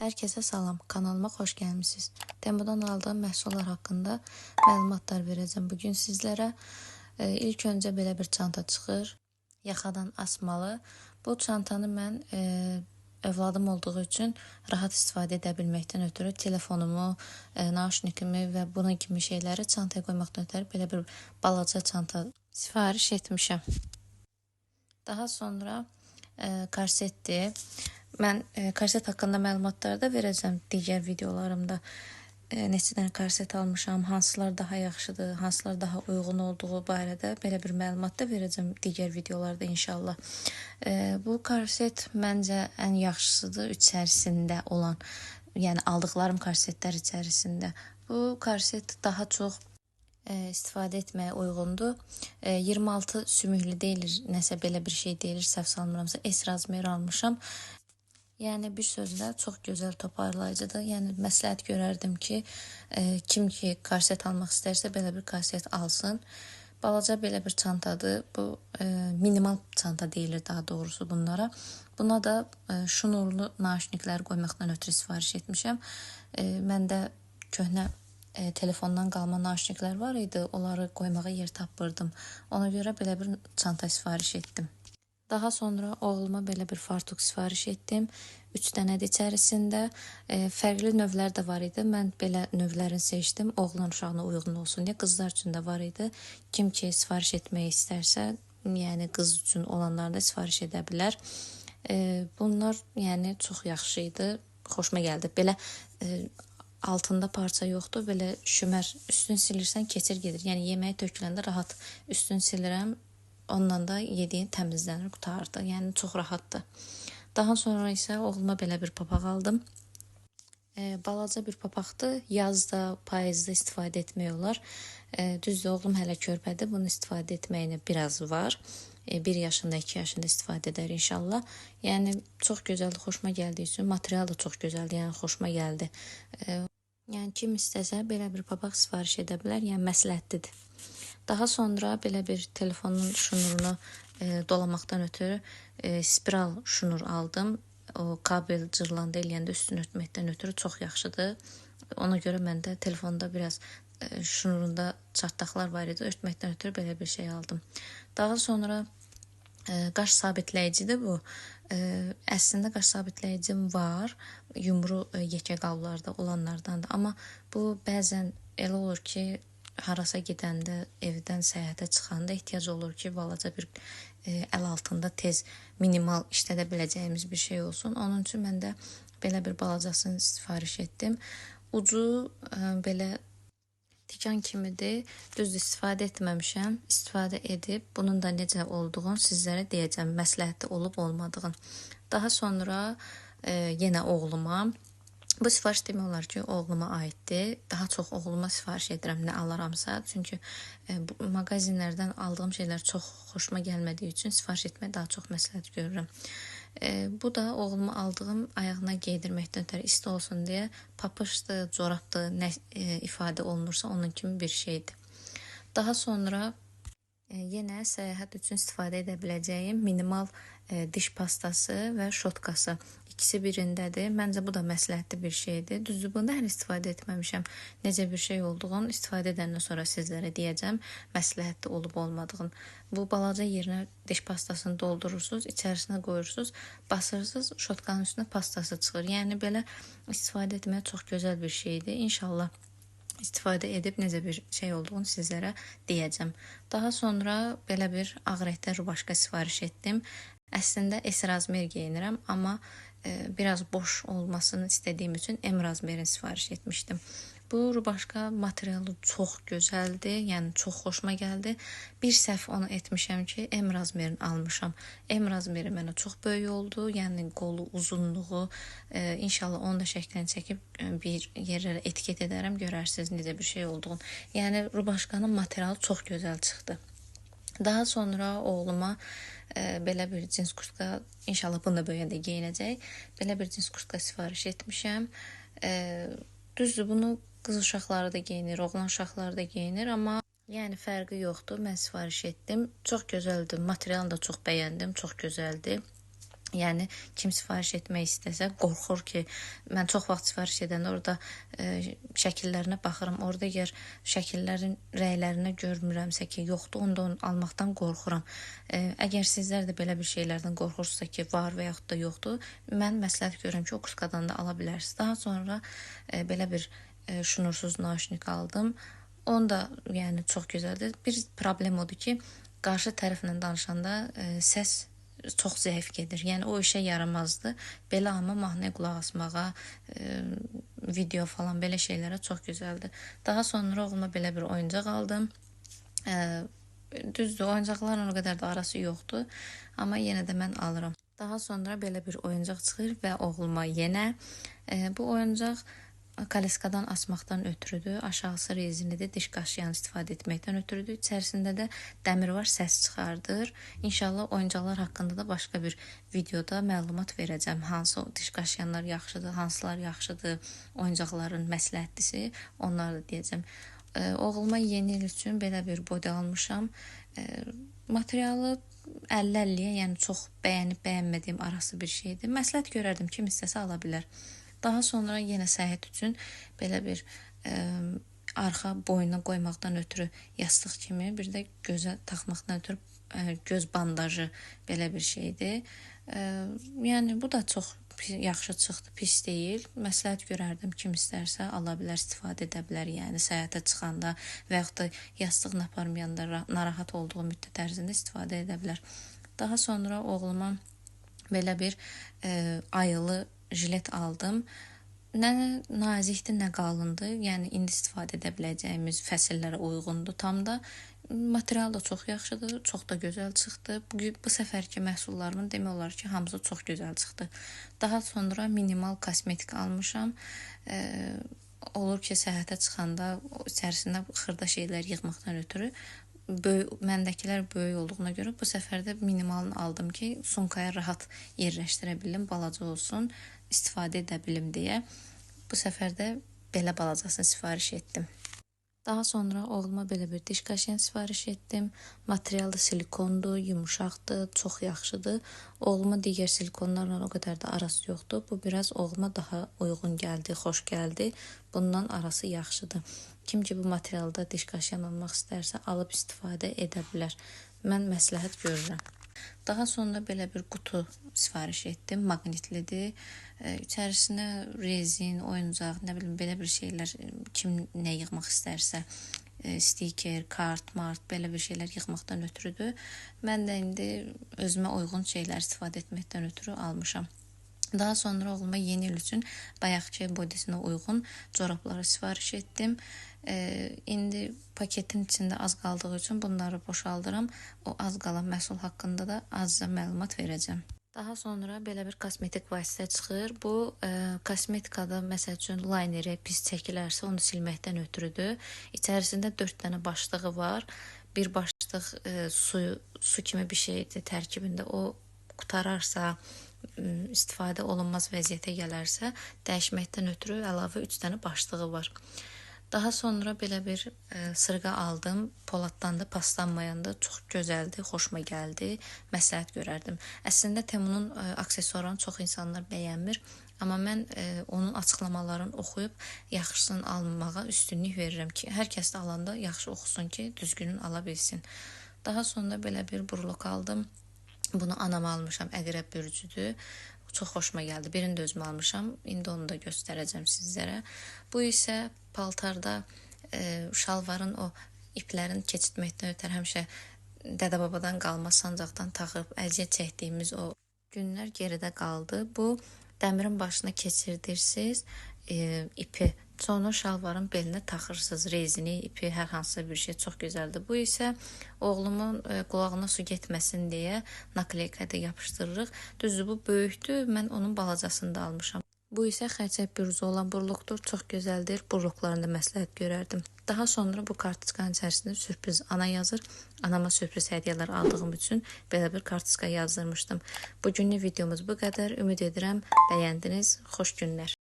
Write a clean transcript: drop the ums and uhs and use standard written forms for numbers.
Herkese salam, kanalıma hoş gelmişsiniz. Temu'dan aldığım məhsullar haqqında məlumatlar verəcəm bugün sizlere. İlk öncə belə bir çanta çıxır, yaxadan asmalı. Bu çantanı mən övladım olduğu üçün rahat istifadə edə bilməkdən ötürü telefonumu, nauşnikimi və bunun kimi şeyləri çantaya qoymaqdan ötürü belə bir balaca çanta sifariş etmişəm. Daha sonra korsetdir. Mən korset haqqında məlumatlar da verəcəm digər videolarımda. Neçə dənə korset almışam, hansılar daha yaxşıdır, hansılar daha uyğun olduğu barədə belə bir məlumat da verəcəm digər videolarda inşallah. Bu korset məncə ən yaxşısıdır içərisində olan, yəni aldıqlarım korsetlər içərisində. Bu korset daha çox istifadə etməyə uyğundur. 26 sümüklü deyilir, nəsə belə bir şey deyilir, səhv salmıramsa S razmeri almışam. Yəni bir sözlə çox gözəl toparlayıcıdır. Yəni məsləhət görərdim ki, kim ki korset almaq istərsə belə bir korset alsın. Balaca belə bir çantadır. Bu minimal çanta deyilir daha doğrusu bunlara. Buna da şnurlu naşniklər qoymaqdan ötürü sifariş etmişəm. Məndə köhnə telefondan qalma naşniklər var idi. Onları qoymağa yer tapmırdım. Ona görə belə bir çanta sifariş etdim. Daha sonra oğluma belə bir fartuk sifariş etdim. 3 dənədir içərisində. Fərqli növlər də var idi. Mən belə növlərini seçdim. Oğlan uşağına uyğun olsun deyə. Qızlar üçün də var idi. Kim ki sifariş etmək istərsə, yəni qız üçün olanları da sifariş edə bilər. Bunlar yəni çox yaxşı idi. Xoşuma gəldi. Belə altında parça yoxdur. Belə şümər üstünü silirsən, keçir gedir. Yəni yeməyi töküləndə rahat üstünü silirəm. Ondan da yediyin təmizlənir, qurtardı. Yəni çox rahatdır. Daha sonra isə oğluma belə bir papaq aldım. Balaca bir papaqdır. Yazda, payızda istifadə etmək olar. Düzdür, oğlum hələ körpədir. Bunu istifadə etməyinə biraz var. 1 yaşında, 2 yaşında istifadə edər inşallah. Yəni çox gözəldir, xoşuma gəldiyi üçün. Material da çox gözəldir, yəni xoşuma gəldi. Yəni kim istəsə belə bir papaq sifariş edə bilər. Yəni məsləhətlidir. Daha sonra belə bir telefonun şnurunu dolamaqdan ötürü spiral şnur aldım. O kabel cırlanda eləyəndə üstünü örtməkdən ötürü çox yaxşıdır. Ona görə məndə telefonda biraz şnurunda çartdaqlar var idi. Örtməkdən ötürü belə bir şey aldım. Daha sonra qaş sabitləyicidir bu. Əslində qaş sabitləyicim var. Yumru yekə qablarda olanlardandır. Amma bu bəzən elə olur ki, harasa gedəndə, evdən səyahətə çıxanda ehtiyac olur ki, balaca bir əl altında tez minimal işlədə biləcəyimiz bir şey olsun. Onun üçün mən də belə bir balacasını sifariş etdim. Ucu belə tikan kimidir. Düzdür, istifadə etməmişəm. İstifadə edib bunun da necə olduğunu sizlərə deyəcəm, məsləhətli olub olmadığını. Daha sonra yenə oğluma. Bu sifariş demək olar ki, oğluma aiddir. Daha çox oğluma sifariş edirəm nə alaramsa. Çünki bu mağazinlərdən aldığım şeylər çox xoşuma gəlmədiyi üçün sifariş etməyi daha çox məsləhət görürəm. Bu da oğluma aldığım ayağına geydirməkdən ötəri isti olsun deyə papışdı, corabdı, nə ifadə olunursa onun kimi bir şeydir. Daha sonra yenə səyahət üçün istifadə edə biləcəyim minimal diş pastası və şotkası. İkisi birindədir. Məncə bu da məsləhətli bir şeydir. Düzdür, bunu da hələ istifadə etməmişəm. Necə bir şey olduğunu istifadə edəndən sonra sizlərə deyəcəm məsləhətli olub olmadığını. Bu balaca yerinə diş pastasını doldurursunuz, içərisinə qoyursunuz, basırsınız, şotkanın üstünə pastası çıxır. Yəni belə istifadə etməyə çox gözəl bir şeydir. İnşallah istifadə edib necə bir şey olduğunu sizlərə deyəcəm. Daha sonra belə bir ağ rəngdə rubaşka sifariş etdim. Əslində S razmer geyinirəm, amma biraz boş olmasını istədiyim üçün M razmerini sifariş etmişdim. Bu rubaşka materialı çox gözəldir, yəni çox xoşuma gəldi. Bir səhv onu etmişəm ki, M razmerini almışam. M razmeri mənə çox böyük oldu, yəni qolu uzunluğu. İnşallah onu da şəklini çəkib bir yerlərə etiket edərəm, görərsiniz necə bir şey olduğunu. Yəni rubaşkanın materialı çox gözəl çıxdı. Daha sonra oğluma belə bir cins kurtka, inşallah bunu da böyüyəndə geyinəcək. Belə bir cins kurtka sifariş etmişəm. Düzdür, bunu qız uşaqları da geyinir, oğlan uşaqları da geyinir, amma yəni fərqi yoxdur. Mən sifariş etdim. Çox gözəldir. Materialını da çox bəyəndim. Çox gözəldir. Yəni kim sifariş etmək istəsə qorxur ki, mən çox vaxt sifariş edəndə orada şəkillərinə baxıram. Orada əgər şəkillərin rəylərinə görmürəmsə ki, yoxdur, onda onu almaqdan qorxuram. Əgər sizlər də belə bir şeylərdən qorxursunuzsa ki, var və yaxud da yoxdur, mən məsləhət görürəm ki, o kurtkadan da ala bilərsiniz. Daha sonra belə bir şnursuz naşnik aldım. Onu da yəni çox gözəldir. Bir problem odur ki, qarşı tərəflə danışanda səs çox zəif gedir. Yəni o işə yaramazdı. Belə amma mahnıya qulaq asmağa, video falan belə şeylərə çox gözəldir. Daha sonra oğluma belə bir oyuncaq aldım. Düzdür, oyuncaqlarla o qədər də arası yoxdur, amma yenə də mən alıram. Daha sonra belə bir oyuncaq çıxır və oğluma yenə bu oyuncaq kaleskadan asmaqdan ötürüdür. Aşağısı rezinidir, diş qaşıyanı istifadə etməkdən ötürüdür. İçərisində də dəmir var, səs çıxardır. İnşallah oyuncaqlar haqqında da başqa bir videoda məlumat verəcəm. Hansı diş qaşıyanlar yaxşıdır, hansılar yaxşıdır, oyuncaqların məsləhətlisi, onları da deyəcəm. Oğluma yeni il üçün belə bir body almışam. Materialı 50-50-yə, yəni çox bəyənib bəyənmədiyim arası bir şeydir. Məsləhət görərdim, kim istəsə ala bilər. Daha sonra yenə səhət üçün belə bir arxa boynuna qoymaqdan ötürü yastıq kimi, bir də gözə taxmaqdan ötürü göz bandajı belə bir şeydir. Yəni bu da çox yaxşı çıxdı, pis deyil. Məsləhət görərdim, kim istərsə ala bilər, istifadə edə bilər. Yəni səyahətə çıxanda və yaxud da yastığını aparmayanda narahat olduğu müddət ərzində istifadə edə bilər. Daha sonra oğluma belə bir ayılı jilet aldım. Nə nazikdir, nə qalındır. Yəni indi istifadə edə biləcəyimiz fəsillərə uyğundur tam da. Material da çox yaxşıdır, çox da gözəl çıxdı. Bu səfərki məhsullarımın demək olar ki, hamısı çox gözəl çıxdı. Daha sonra minimal kosmetik almışam. Olur ki, səyahətə çıxanda içərisində xırda şeylər yığmaqdan ötürü məndəkilər böyük olduğuna görə bu səfər də minimalını aldım ki, sumkaya rahat yerləşdirə bilim, balaca olsun, istifadə edə bilim deyə. Bu səfər də belə balacasını sifariş etdim. Daha sonra oğluma belə bir diş qaşıyan sifariş etdim. Material da silikondur, yumuşaqdır, çox yaxşıdır. Oğluma digər silikonlarla o qədər də arası yoxdur. Bu biraz oğluma daha uyğun gəldi, xoş gəldi. Bundan arası yaxşıdır. Kim ki bu materialda diş qaşıyan almaq istərsə alıb istifadə edə bilər. Mən məsləhət görürəm. Daha sonra belə bir qutu sifariş etdim. Maqnitlidir. İçərisinə rezin, oyuncaq, nə bilim belə bir şeylər kim nə yığmaq istərsə, stiker, kart, mart belə bir şeylər yığmaqdan ötürüdür. Mən də indi özümə uyğun şeylər istifadə etməkdən ötürü almışam. Daha sonra oğluma yeni il üçün bayaqki bodisinə uyğun corabları sifariş etdim. İndi paketin içində az qaldığı üçün bunları boşaldıram. O az qalan məhsul haqqında da azca məlumat verəcəm. Daha sonra belə bir kosmetik vasitə çıxır. Bu kosmetikada məsəl üçün layneri pis çəkilərsə onu silməkdən ötürüdür. İçərisində 4 dənə başlığı var. Bir başlıq su kimi bir şeydir tərkibində. O qutararsa, istifadə olunmaz vəziyyətə gələrsə, dəyişməkdən ötürü əlavə 3 dənə başlığı var. Daha sonra belə bir sırğa aldım. Poladdan da, paslanmayandı. Çox gözəldir, xoşuma gəldi. Məsləhət görərdim. Əslində Temu'nun aksesuarlarını çox insanlar bəyənmir. Amma mən onun açıqlamalarını oxuyub yaxşısını almağa üstünlük verirəm ki, hər kəs də alanda yaxşı oxusun ki, düzgününü ala bilsin. Daha sonra belə bir burlok aldım. Bunu anama almışam, əqrəb bürcüdür. Çox xoşuma gəldi. Birini də özümə almışam. İndi onu da göstərəcəm sizlərə. Bu isə paltarda şalvarın o iplərin keçirtməkdən ötəri həmişə dədə-babadan qalma sancaqdan taxıb əziyyət çəkdiyimiz o günlər geridə qaldı. Bu dəmirin başına keçirdirsiniz ipi. Sonra şalvarın belinə taxırsınız rezini, ipi, hər hansısa bir şey, çox gözəldir. Bu isə oğlumun qulağına su getməsin deyə nakleykada yapışdırırıq. Düzdür, bu böyükdür. Mən onun balacasını da almışam. Bu isə xərçəng bürcü olan burluqdur. Çox gözəldir. Burluqlarını da məsləhət görərdim. Daha sonra bu kartışkanın içərisində sürpriz ana yazır. Anama sürpriz hədiyyələr aldığım üçün belə bir kartışka yazdırmışdım. Bugünlük videomuz bu qədər. Ümid edirəm bəyəndiniz. Xoş günlər.